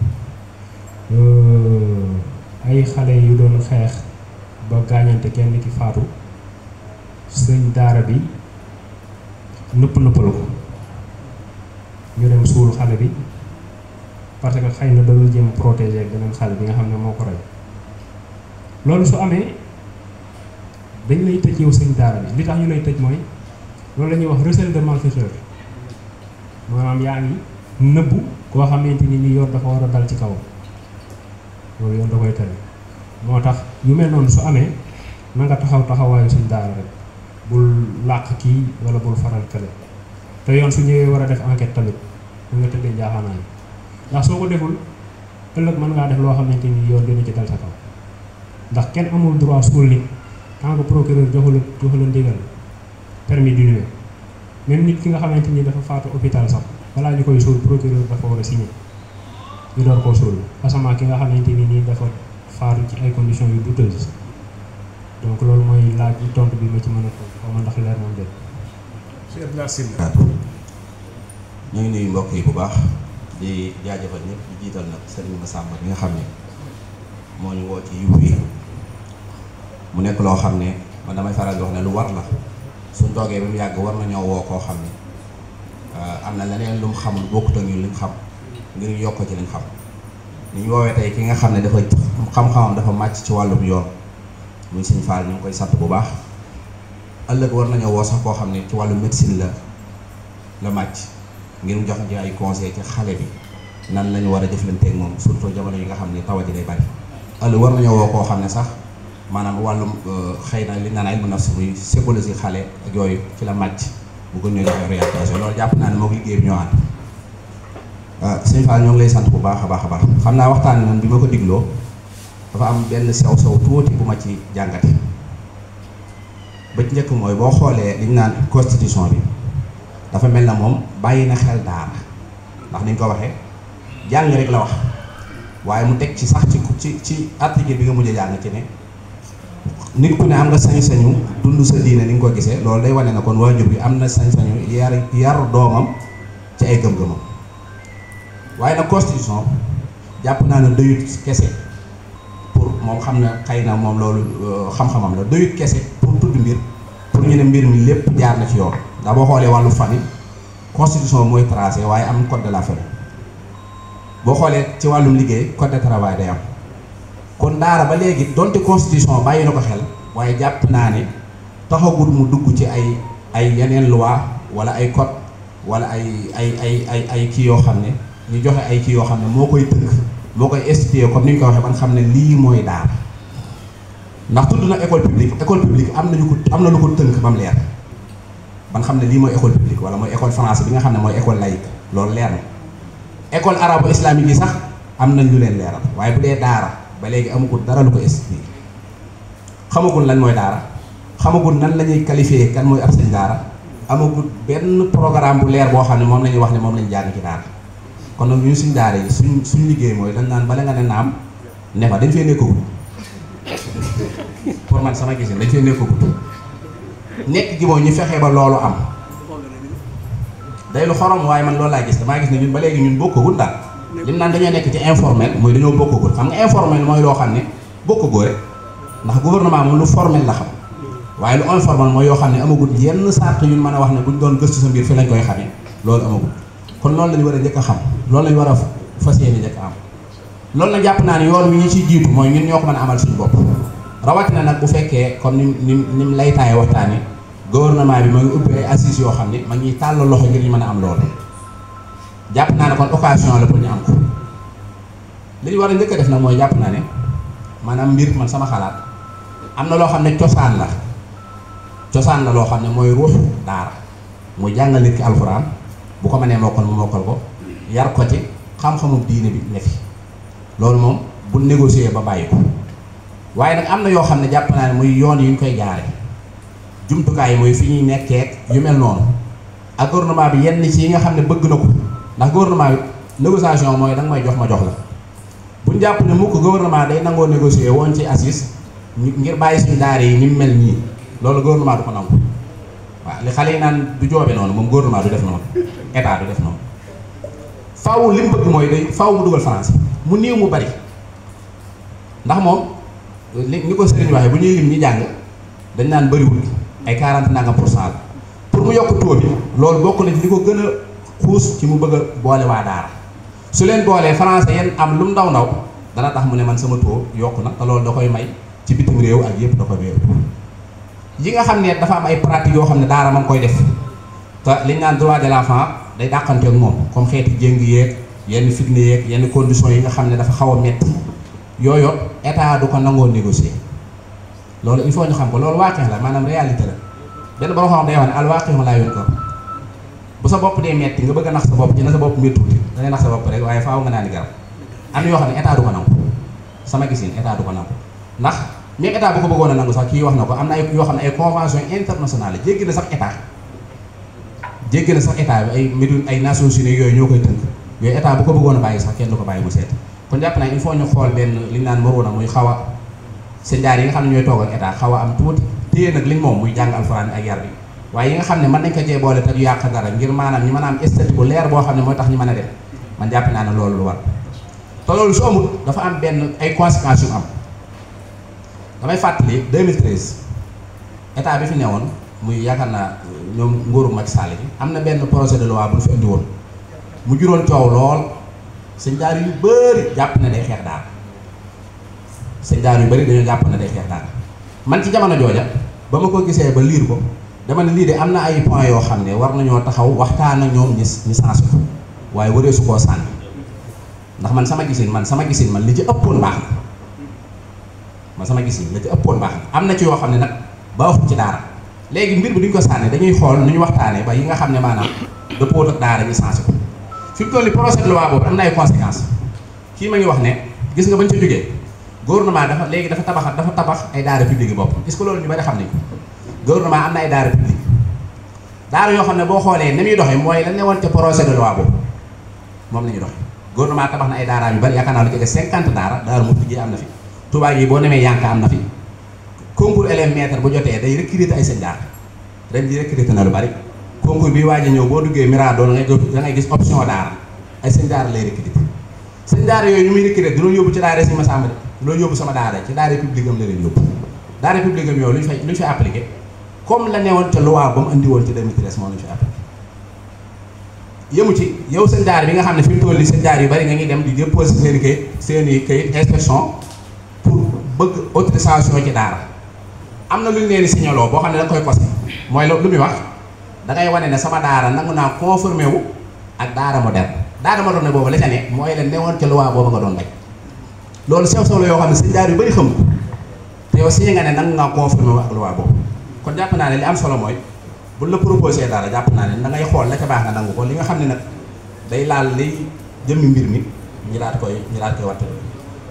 ay xale yu doon xeex ba gaañante kenn ki faatu sëñ daara bi nëppal ko ñu dem suul xale bi parce que xëy na dañu jëm protéger beneen xale bi nga xam ne moo ko rey loolu su amee dañ lay tëj yow sëñ daara bi li tax ñu lay tëj mooy loolu la ñuy wax recel de malfaiteur maanaam yaa ngi nëbbu koo xamante ni yoon dafa war a dal ci kaw loolu yoon da koy tere moo tax yu mel noonu su amee na nga taxawaayu sëñ daara rek bul làq kii wala bul faral kële te yoon su ñëwee war a def enquête tamit da nga tëddee njaaxaanaay ndax soo ko deful ëllëg mën ngaa def loo xamante ni yoon dina ci dal sa kaw ndax kenn amul droit suul nit tant que procureur joxu la ndigal permis d'inhumer même nit ki nga xamante ni dafa faatu hôpital sax balaa ñu koy suul procureur dafa war a signé ñu door koo suul asamaa ki nga xamante ni nii dafa faatu ci ay conditions yu douteuses donc loolu mooy laaj bi tontu bi ma ci mën a tontu xaw ma ndax leer moom de. ñu ngi nuyu mbokk yi bu baax di jaajëfal ñëpp di jiital nag Serigne Massamba bi nga xam ne moo ñu woo ci yiw yi mu nekk loo xam ne man damay faral di wax ne lu war la suñ toogee ba mu yàgg war nañoo woo koo xam ne am na leneen lu mu xamul bokkut ak ñun li mu xam ngir ñu yokk ci li ñu xam ni ñu woowee tey ki nga xam ne dafa xam-xamam dafa màcc ci wàllum yoon muy Sëñ Fall ñu ngi koy sant bu baax ëllëg war nañoo woo sax koo xam ne ci wàllu médecine la màcc ngir mu jox ci ay conseil ci xale bi nan lañu war a jëflanteeg moom surtout jamono yi nga xam ne tawa ji day bari ëllëg war nañoo woo koo xam ne sax maanaam wàllum xëy na li naan ay mën a suy psychologie xale ak yooyu ci la màcc bu gën ñoo joxe orientation loolu jàpp naa ne moo liggéey bi ñoo ànd Sëñ Fall ñoo ngi lay sant bu baax a baax a baax xam naa waxtaan moom bi ma ko digloo dafa am benn sew tuuti bu ma ci jàngate ba ci njëkk mooy boo xoolee liñ naan constitution bi dafa mel na moom bàyyi na xel daara ndax niñ ko waxee jàng rek la wax waaye mu teg ci sax ci article bi nga mujj a jàng ci ne nit ku ne am nga sañ-sañu dund sa diine ni nga ko gisee loolu day wane na kon waajur bi am na sañ-sañu yar doomam ci ay gëm-gëmam waaye nag constitution jàpp naa ne doyut kese pour moom xam na xëy na moom loolu xam-xamam la doyut kese pour tudd mbir pour ñu ne mbir mi lépp jaar na ci yoon ndax boo xoolee wàllu famille constitution mooy tracé waaye am code de la famille boo xoolee ci wàllum liggéey code de travail day am kon daara ba léegi donte constitution bàyyi na ko xel waaye jàpp naa ne taxagul mu dugg ci ay yeneen loi wala ay code wala ay kii yoo xam ne ñu joxe ay kii yoo xam ne moo koy tënk moo koy institué comme ni ñu ko waxee ban xam ne lii mooy daara ndax tudd na école publique am na lu ko tënk ba mu leer ban xam ne lii mooy école publique wala mooy école français bi nga xam ne mooy école laïque loolu leer na école arabo islamique yi sax am nañ lu leen leeral waaye bu dee daara ba léegi amagul dara lu ko expliqué xamagul lan mooy daara xamagul nan la ñuy qualifié kan mooy ab sëñ daara amagul benn programme bu leer boo xam ne moom la ñuy wax ne moom la ñu jàng ci daara kon nag ñun suñ daara yi suñ liggéey mooy dañ naan bala nga ne naam ne fa dañ fee nekkagul pour man sama gis dañ fee nekkagul nekk gi mooy ñu fexee ba loolu am day lu xorom waaye man loolu laa gis damaa gis ne ñun ba léegi ñun bokkagul daal lim naan dañoo nekk ci informel mooy dañoo bokkagul xam nga informel mooy loo xam ne bokkagoo rek ndax gouvernement moom lu formel la xam waaye lu informel mooy yoo xam ne amagul yenn sart yu mën a wax ne buñ doon gëstu sa mbir fi lañ koy xamee loolu amagul kon loolu lañu war a njëkk a xam loolu lañu war a fas yéene njëkk a am loolu nag jàpp naa ne yoon wi ñu ciy jiitu mooy ñun ñoo ko mën a amal suñu bopp rawatina nag bu fekkee comme ni mu laytaaye waxtaane gouvernement bi ma ngi ubbi ay assises yoo xam ne ma ngi tàllal loxo ngir ñu mën a am loolu jàpp naa ne kon occasion la pour ñu am ko li ñu war a njëkk a def nag mooy jàpp naa ne maanaam mbir man sama xalaat am na loo xam ne cosaan la loo xam ne mooy ruux daara muy jàngal nit ki alxuraan bu ko mënee mokkal mu mokkal ko yar ko ci xam-xamu diine bi ne fi loolu moom bu négocier ba bàyyi ko waaye nag am na yoo xam ne jàpp naa ne muy yoon yi ñu koy jaare jumtukaay yi mooy fi ñuy nekkee yu mel noonu ak gouvernement bi yenn ci yi nga xam ne bëgg na ko ndax gouvernement bi négociation mooy danga may jox ma jox la buñ jàpp ne mukk gouvernement day nangoo négocier woon ci assise ngir bàyyi suñu daara yi ni mu mel nii loolu gouvernement du ko nangu waaw li xale yi naan du joobe noonu moom gouvernement du def noonu état du def noonu faaw li mu bëgg mooy day faaw mu dugal français mu néew mu bari ndax moom ni ko sëriñ waxee bu ñuy lim ñi jàng dañ naan bëriwul ay 40 nangam % la pour mu yokk taux bi loolu bokk na ci li ko gën a xuus ci mu bëgg a boole waa daara su leen boolee français yéen am lu mu ndaw dana tax mu ne man sama taux yokku na te loolu da koy may ci bitim réew ak yëpp da koy wéeru yi nga xam ne dafa am ay pratiques yoo xam ne daara ma ngi koy def te liñ naan droit de l'enfant day dàqante ak moom comme xeeti jéng yeeg yenn fitne yeeg yenn conditions yi nga xam ne dafa xaw a metti yooyu état du ko nangoo négocier loolu il faut ñu xam ko loolu waaqeex la maanaam réalité la benn borom xam day wax ne al waaqeex laa yoon ko bu sa bopp dee metti nga bëgg a nax sa bopp ci na sa bopp méttuuti da ngay nax sa bopp rek waaye faaw nga naan di garab am na yoo xam ne état du ko nangu sama gisin état du ko nangu ndax même état bu ko bëggoon a nangu sax kii wax na ko am na ay yoo xam ne ay convention internationale jéggi na sax état bi ay médune ay Nations Unies yooyu ñoo koy tënk yooyu état bu ko bëggoon a bàyyi sax kenn du ko bàyyi mu seet kon jàpp naa il faut ñu xool benn li ñu naan maroona muy xaw a seen jaar yi nga xam ne ñooy toog ak état xaw a am tuuti téye nag liñ moom muy jàng alxuraan ak yar bi waaye yi nga xam ne mën nañ ko cee boole te du yàq dara ngir maanaam ñu mën a am statut bu leer boo xam ne mooy tax ñu mën a dem man jàpp naa ne loolu lu war te loolu su amul dafa am benn ay conséquences yu am damay fàttali 2013 état bi fi newoon muy yaakaar naa ñoom nguuru Macky Sall bi am na benn projet de loi bu ñu fi indi woon mu juróon coow lool sëñ daar yu bëri jàpp na day xeex daara sëñ daar yu bëri dañoo jàpp na day xeex daara man ci jamono jooja ba ma ko gisee ba liir ko dama ne lii de am na ay points yoo xam ne war nañoo taxaw waxtaan ak ñoom ñi sens ko waaye waree su koo sànni ndax man sama gisin man li ci ëppoon baax na la ci ëppoon baax na am na ci yoo xam ne nag baaxul ci daara léegi mbir bi duñ ko sànni dañuy xool nu ñu waxtaanee ba yi nga xam ne maanaam dëppoo ak daara ñu sensé ko fi mu toll nii projet de loi boobu am na ay conséquences kii ma ngi wax ne gis nga bañ ca jógee gouvernement dafa tabax ay daara publique boppam est-ce que loolu ñu bari xam nañ ko gouvernement am na ay daara publique daara yoo xam ne boo xoolee ni muy doxee mooy la ne woon ca projet de loi boobu moom la ñuy doxee gouvernement tabax na ay daara yu bari yaakaar naa lu jege 50 daara mu liggéey am na fi Touba gi boo nemee Yanka am na fi concours élève maître bu jotee day recruter ay sëñ daara ren di recruter na lu bari concours bi waaj a ñëw boo duggee Mirado da ngay gis option daara ay sëñ daara lay recruter sëñ daara yooyu ñu muy recruter du loolu yóbbu ci daara si Massamba du loolu yóbbu sama daara ci daara publique am la leen yóbbu daara publique am yooyu lu ñu fay appliqué comme la newoon ca loi ba mu andi woon ci 2013 moom la ñu fay appliqué yëmu ci yow sëñ daara bi nga xam ne fi mu toll nii sëñ daara yu bari nga ngi dem di déposer seen i kayit inspection pour bëgg autorisation ci daara am na lu ñu leen di signaloo boo xam ne da nga koy posé mooy lu muy wax da ngay wane ne sama daara nangu naa conformé wu ak daara moderne boobu la ca ne mooy la newoon ca loi boobu nga doon bañ loolu sew la yoo xam ne sëñ daara yu bari xam ko te yow si nga ne nangu ngaa conformé wu ak loi boobu kon jàpp naa ne li am solo mooy buñ la proposé dara jàpp naa ne da ngay xool la ca baax nga nangu ko li nga xam ne nag day laal liy jëmmi mbir mi ñu daat koy watte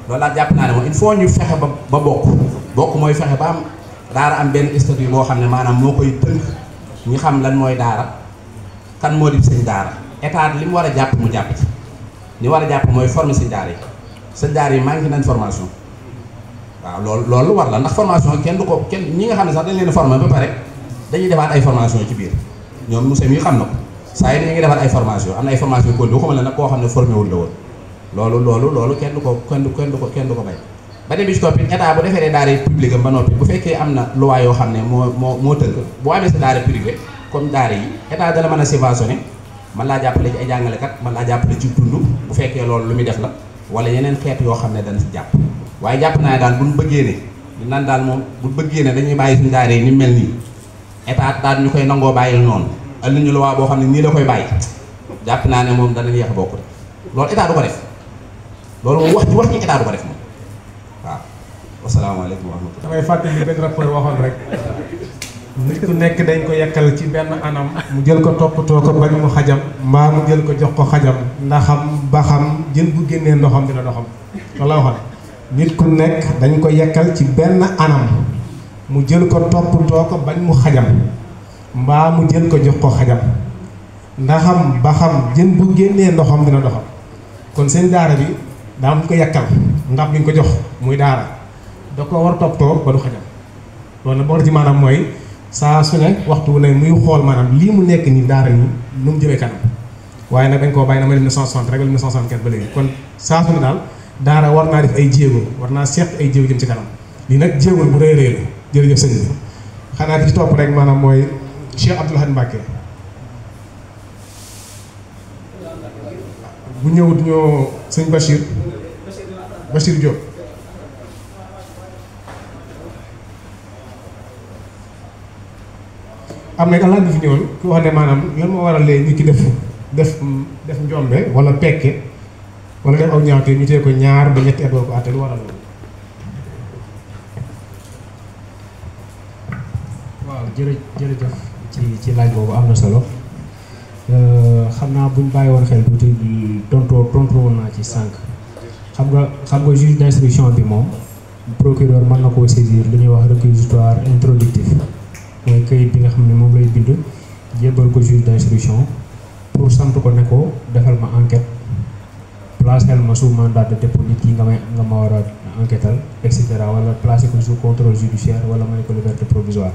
loolu daal jàpp naa ne moom il faut ñu fexe ba bokk mooy fexe ba am daara am benn statut boo xam ne maanaam moo koy tënk ñi xam lan mooy daara kan moo di sëñ daara état li mu war a jàpp mu jàpp ci li war a jàpp mooy former sëñ daara yi manqué nañ formation waaw loolu war la ndax formation kenn ñi nga xam ne sax dañ leen former ba pare dañuy defaat ay formation ci biir ñoom monsieur mi xam na ko saa yi dañu ngi defaat ay formation am na ay formation kon waxuma la nag koo xam ne formé wul la woon loolu kenn du ko bay beneen bi ci topp état bu defee daara publique am ba noppi bu fekkee am na loi yoo xam ne moo tënk boo amee sa daara privé comme daara yi état dala mën a subventionné man laa jàppale ci ay jàngalekat man laa jàppale ci dund bu fekkee loolu lu muy def la wala yeneen xeet yoo xam ne dana si jàpp waaye jàpp naa ne daal buñ bëggee ne ñu naan daal moom bu bëggee ne dañuy bàyyi suñu daara yi ni mel nii état daal ñu koy nangoo bàyyil noonu al nañu loi boo xam ne nii la koy bàyyi jàpp naa ne moom dana yéex a bokk loolu état du ko def loolu moom wax ci état du ko def moom waaw wasalaamaaleykum wa rahmatulah. damay fàttali benn rapport waxoon rek nit ku nekk dañ ko yekkal ci benn anam mu jël ko toppatoo ko bañ mu xajam mbaa mu jël ko jox ko xajam ndaxam ba xam jën bu génnee ndoxam dina doxam loolu la waxoon nit ku nekk dañ ko yekkal ci benn anam mu jël ko toppatoo ko bañ mu xajam mbaa mu jël ko jox ko xajam ndaxam ba xam jën bu génnee ndoxam dina doxam kon seen daara bi daa mu ko yekkal ndax bi nga ko jox muy daara da ko war a toppatoo ba du xajam loolu nag boo ci maanaam mooy saa su ne waxtu wu ne muy xool maanaam lii mu nekk nii daara nii nu mu jëmee kanam waaye nag dañ koo bàyyi na ma 1960 rek 1964 ba léegi kon saa su ne daal daara war naa def ay jéego war naa seq ay jéego jëm ci kanam lii nag jéego bu rëy rëy la jërëjëf sëñ bi xanaa ki ci topp rek maanaam mooy Cheikh Abdoul Ahad Mbacké bu ñëwut ñoo sëñ Bachir Diop am na alaaj bi fi ñëwoon ku wax ne maanaam lan moo waral léegi nit ki def njombe wala pekke wala def aw ñaawte ñu tee ko ñaar ba ñetti at boo ko àtte lu waral loolu. waaw jërëjëf ci laaj boobu am na solo xam naa buñ bàyyi woon xel tuuti tontu woon naa ci sànq xam nga juge d'instruction bi moom procureur mën na koo saisir lu ñuy wax réquisitoire introductif mooy këyit bi nga xam ne moom lay bind jébbal ko juge d'instruction pour sant ko ne ko defal ma enquête placel ma sous mandat de dépôt nit ki nga ma war a enquêtal et cetera wala placé ko sous contrôle judiciaire wala may ko liberté provisoire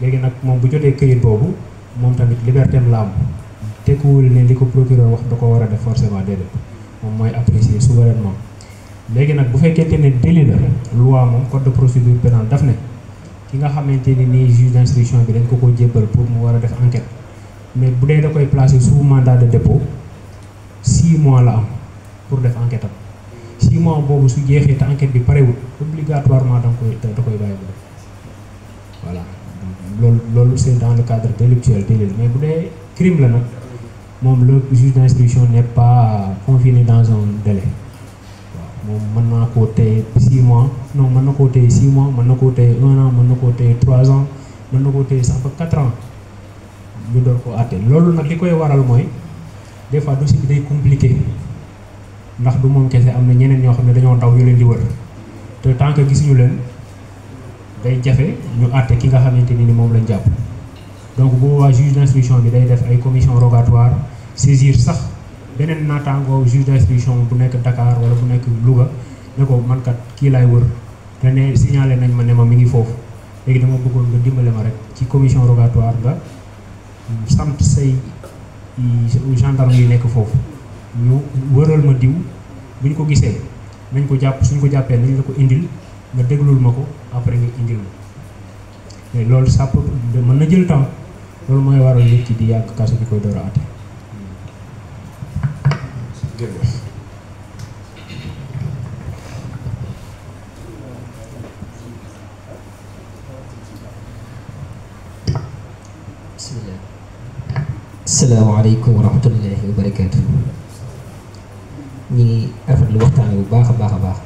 léegi nag moom bu jotee këyit boobu moom tamit liberté am la am tekkiwul ne li ko procureur wax da ko war a def forcément déedéet moom mooy apprécier souverainement léegi nag bu fekkente ne délit la loi moom code de procédure pénale daf ne ki nga xamante ni nii juge d'instruction bi dañ ko jébbal pour mu war a def enquête mais bu dee da koy placer sous mandat de dépôt 6 mois la am pour def enquête am 6 mois boobu su jeexee te enquête bi parewul obligatoirement da koy bàyyi bu def voilà loolu c'est dans le cadre délictuel délit mais bu dee crime la nag moom le juge d'instruction n'est pas confiné dans un délai waaw moom mën naa koo téye 6 mois non mën na koo téye 6 mois mën na koo téye 1 an mën na koo téye 3 ans mën na koo téye sax ba 4 ans ñu door koo àtte loolu nag li koy waral mooy des fois dossier bi day compliqué ndax du moom kese am na ñeneen ñoo xam ne dañoo daw ñu leen di wër te tant que gisuñu leen day jafe ñu àtte ki nga xamante ni moom lañ jàpp. donc bu boobaa juge d'instruction bi day def ay commission rogatoire saisir sax beneen naataangoo juge d'instruction bu nekk Dakar wala bu nekk Louga ne ko man kat kii laay wër te ne signalé nañ ma ne ma mi ngi foofu léegi dama bëggoon nga dimbale ma rek ci commission rogatoire nga sant say gendarme yi nekk foofu ñu wëral ma diw bu ñu ko gisee nañ ko jàpp suñ ko jàppee nañ la ko indil nga déglul ma ko après nga indil ma mais loolu ça peut mën na jël temps loolu mooy waral nit ki di yàgg kaso bi koy door a àtte. bismillah. asalaamaaleykum wa rahmatullahi wa barakaatu. ñi ngi rafetlu waxtaan bu baax a baax a baax.